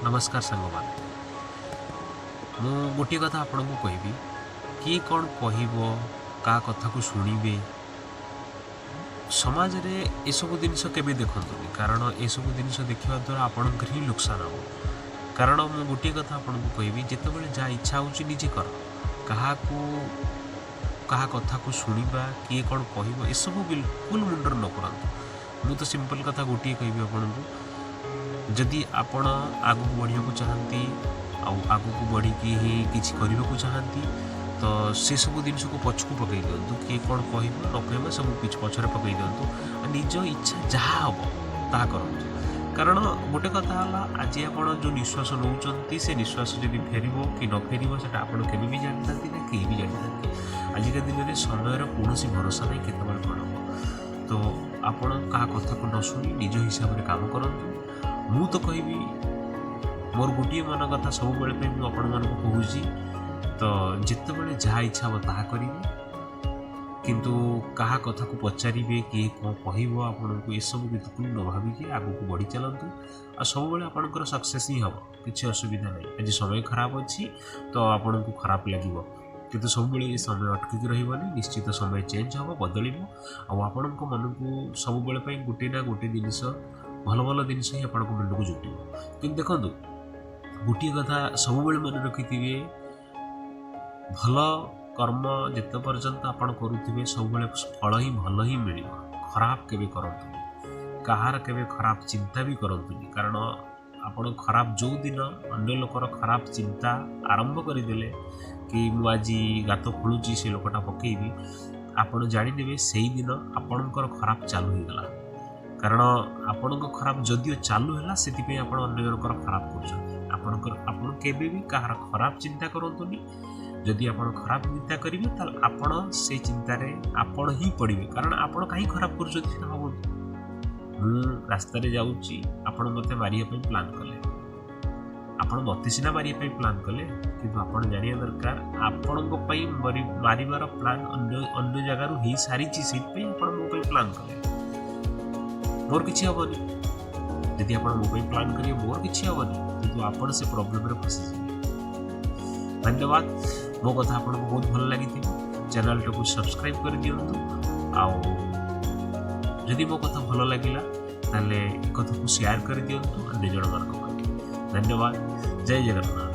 ନମସ୍କାର ସାଙ୍ଗମାନେ। ମୁଁ ଗୋଟିଏ କଥା ଆପଣଙ୍କୁ କହିବି, କିଏ କ'ଣ କହିବ, କାହା କଥାକୁ ଶୁଣିବେ, ସମାଜରେ ଏସବୁ ଜିନିଷ କେବେ ଦେଖନ୍ତୁନି। କାରଣ ଏସବୁ ଜିନିଷ ଦେଖିବା ଦ୍ୱାରା ଆପଣଙ୍କର ହିଁ ଲୋକସାନ ହେବ। କାରଣ ମୁଁ ଗୋଟିଏ କଥା ଆପଣଙ୍କୁ କହିବି, ଯେତେବେଳେ ଯାହା ଇଚ୍ଛା ହେଉଛି ନିଜେ କର। କାହାକୁ କାହା କଥାକୁ ଶୁଣିବା, କିଏ କ'ଣ କହିବ, ଏସବୁ ବିଲକୁଲ ମୁଣ୍ଡରେ ନ ପୁରାନ୍ତୁ। ମୁଁ ତ ସିମ୍ପଲ୍ କଥା ଗୋଟିଏ କହିବି ଆପଣଙ୍କୁ, ଯଦି ଆପଣ ଆଗକୁ ବଢ଼ିବାକୁ ଚାହାନ୍ତି ଆଉ ଆଗକୁ ବଢ଼ିକି ହିଁ କିଛି କରିବାକୁ ଚାହାନ୍ତି, ତ ସେସବୁ ଜିନିଷକୁ ପଛକୁ ପକାଇ ଦିଅନ୍ତୁ। କିଏ କ'ଣ କହିବ ନ କହିବ, ସବୁ କିଛି ପଛରେ ପକାଇ ଦିଅନ୍ତୁ ଆଉ ନିଜ ଇଚ୍ଛା ଯାହା ହେବ ତାହା କରନ୍ତୁ। କାରଣ ଗୋଟେ କଥା ହେଲା, ଆଜି ଆପଣ ଯେଉଁ ନିଶ୍ୱାସ ନେଉଛନ୍ତି, ସେ ନିଶ୍ୱାସ ଯଦି ଫେରିବ କି ନ ଫେରିବ, ସେଇଟା ଆପଣ କେବେ ବି ଜାଣିନାହାନ୍ତି ନା କେହି ବି ଜାଣିନାହାନ୍ତି। ଆଜିକା ଦିନରେ ସମୟର କୌଣସି ଭରସା ନାହିଁ, କେତେବେଳେ କ'ଣ ହେବ। ତ ଆପଣ କାହା କଥାକୁ ନ ଶୁଣି ନିଜ ହିସାବରେ କାମ କରନ୍ତୁ। ମୁଁ ତ କହିବି, ମୋର ଗୋଟିଏ ମନ କଥା ସବୁବେଳେ ପାଇଁ ମୁଁ ଆପଣମାନଙ୍କୁ କହୁଛି, ତ ଯେତେବେଳେ ଯାହା ଇଚ୍ଛା ହେବ ତାହା କରିବେ, କିନ୍ତୁ କାହା କଥାକୁ ପଚାରିବେ, କିଏ କ'ଣ କହିବ ଆପଣଙ୍କୁ, ଏସବୁ ବିଲକୁଲ ନ ଭାବିକି ଆଗକୁ ବଢ଼ି ଚାଲନ୍ତୁ। ଆଉ ସବୁବେଳେ ଆପଣଙ୍କର ସକ୍ସେସ୍ ହିଁ ହେବ, କିଛି ଅସୁବିଧା ନାହିଁ। ଆଜି ସମୟ ଖରାପ ଅଛି ତ ଆପଣଙ୍କୁ ଖରାପ ଲାଗିବ, କିନ୍ତୁ ସବୁବେଳେ ଏ ସମୟ ଅଟକିକି ରହିବନି। ନିଶ୍ଚିତ ସମୟ ଚେଞ୍ଜ ହେବ, ବଦଳିବ ଆଉ ଆପଣଙ୍କ ମନକୁ ସବୁବେଳେ ପାଇଁ ଗୋଟିଏ ନା ଗୋଟିଏ ଜିନିଷ, ଭଲ ଭଲ ଜିନିଷ ହିଁ ଆପଣଙ୍କ ମୁଣ୍ଡକୁ ଜୁଟିବ। କିନ୍ତୁ ଦେଖନ୍ତୁ, ଗୋଟିଏ କଥା ସବୁବେଳେ ମନେ ରଖିଥିବେ, ଭଲ କର୍ମ ଯେତେ ପର୍ଯ୍ୟନ୍ତ ଆପଣ କରୁଥିବେ, ସବୁବେଳେ ଫଳ ହିଁ ଭଲ ହିଁ ମିଳିବ। ଖରାପ କେବେ କରନ୍ତୁନି, କାହାର କେବେ ଖରାପ ଚିନ୍ତା ବି କରନ୍ତୁନି। କାରଣ ଆପଣ ଖରାପ ଯେଉଁଦିନ ଅନ୍ୟ ଲୋକର ଖରାପ ଚିନ୍ତା ଆରମ୍ଭ କରିଦେଲେ କି ମୁଁ ଆଜି ଗାତ ଖୋଳୁଛି, ସେ ଲୋକଟା ପକେଇବି, ଆପଣ ଜାଣିନେବେ ସେଇଦିନ ଆପଣଙ୍କର ଖରାପ ଚାଲୁ ହେଇଗଲା। କାରଣ ଆପଣଙ୍କ ଖରାପ ଯଦିଓ ଚାଲୁ ହେଲା, ସେଥିପାଇଁ ଆପଣ ଅନ୍ୟ ଜଣଙ୍କର ଖରାପ କରୁଛନ୍ତି। ଆପଣ କେବେ ବି କାହାର ଖରାପ ଚିନ୍ତା କରନ୍ତୁନି। ଯଦି ଆପଣ ଖରାପ ଚିନ୍ତା କରିବେ, ତାହେଲେ ଆପଣ ସେ ଚିନ୍ତାରେ ଆପଣ ହିଁ ପଡ଼ିବେ। କାରଣ ଆପଣ କାହିଁ ଖରାପ କରୁଛନ୍ତି ସେଟା ଭାବନ୍ତୁ। ମୁଁ ରାସ୍ତାରେ ଯାଉଛି, ଆପଣ ମୋତେ ମାରିବା ପାଇଁ ପ୍ଲାନ୍ କଲେ। ଆପଣ ମୋତେ ସିନା ମାରିବା ପାଇଁ ପ୍ଲାନ୍ କଲେ, କିନ୍ତୁ ଆପଣ ଜାଣିବା ଦରକାର, ଆପଣଙ୍କ ପାଇଁ ମାରିବାର ପ୍ଲାନ୍ ଅନ୍ୟ ଅନ୍ୟ ଜାଗାରୁ ହେଇସାରିଛି। ସେଇଥିପାଇଁ ଆପଣ ମୋ ପାଇଁ ପ୍ଲାନ୍ କଲେ। ମୋର କିଛି ହେବନି। ଯଦି ଆପଣ ମୋ ପାଇଁ ପ୍ଲାନ୍ କରିବେ, ମୋର କିଛି ହେବନି, କିନ୍ତୁ ଆପଣ ସେ ପ୍ରୋବ୍ଲେମରେ ଫସିଯିବେ। ଧନ୍ୟବାଦ। ମୋ କଥା ଆପଣଙ୍କୁ ବହୁତ ଭଲ ଲାଗିଥିବ। ଚ୍ୟାନେଲଟାକୁ ସବସ୍କ୍ରାଇବ୍ କରିଦିଅନ୍ତୁ ଆଉ ଯଦି ମୋ କଥା ଭଲ ଲାଗିଲା, ତାହେଲେ ଏ କଥାକୁ ସେୟାର କରିଦିଅନ୍ତୁ ଅନ୍ୟ ଜଣମାନଙ୍କ ପାଖରେ। ଧନ୍ୟବାଦ। ଜୟ ଜଗନ୍ନାଥ।